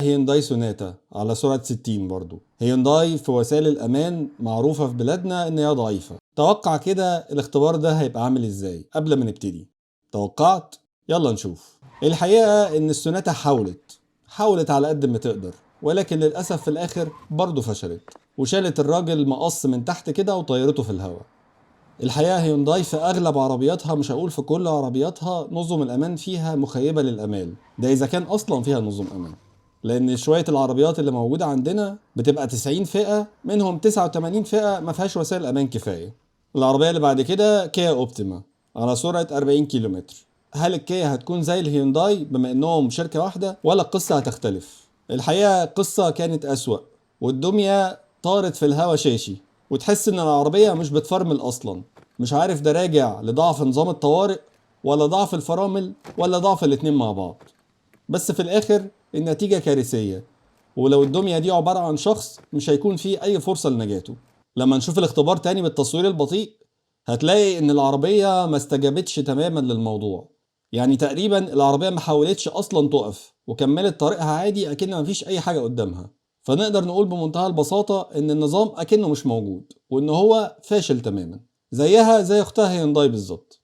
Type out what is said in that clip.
هيونداي سوناتا على سرعة 60. برضو هيونداي في وسائل الأمان معروفة في بلادنا إن هي ضعيفة. توقع كده الاختبار ده هيبقى عامل إزاي قبل ما نبتدي؟ توقعت؟ يلا نشوف. الحقيقة إن السوناتا حاولت على قد ما تقدر، ولكن للأسف في الآخر برضو فشلت وشالت الراجل مقص من تحت كده وطيرته في الهواء. الحقيقة هيونداي في أغلب عربياتها، مش هقول في كل عربياتها، نظم الأمان فيها مخيبة للأمال، ده إذا كان أصلا فيها نظم أمان، لأن شوية العربيات اللي موجودة عندنا بتبقى 90 فئة، منهم 89 فئة ما فيهاش وسائل أمان كفاية. العربية اللي بعد كده كيا أوبتيما على سرعة 40 كيلومتر. هل الكيا هتكون زي الهيونداي بما إنهم شركة واحدة ولا القصة هتختلف؟ الحقيقة القصة كانت أسوأ، والدمية طارت في الهوا شاشي، وتحس إن العربية مش بتفرمل أصلا. مش عارف ده راجع لضعف نظام الطوارئ ولا ضعف الفرامل ولا ضعف الاتنين مع بعض، بس في الآخر النتيجة كارثية، ولو الدمية دي عبارة عن شخص مش هيكون فيه أي فرصة لنجاته. لما نشوف الاختبار تاني بالتصوير البطيء هتلاقي إن العربية ما استجابتش تماما للموضوع، يعني تقريبا العربية ما حاولتش أصلا تقف وكملت طريقها عادي أكن ما فيش أي حاجة قدامها. فنقدر نقول بمنتهى البساطة إن النظام أكنه مش موجود وإن هو فاشل تماما، زيها زي أختها هيونداي بالظبط.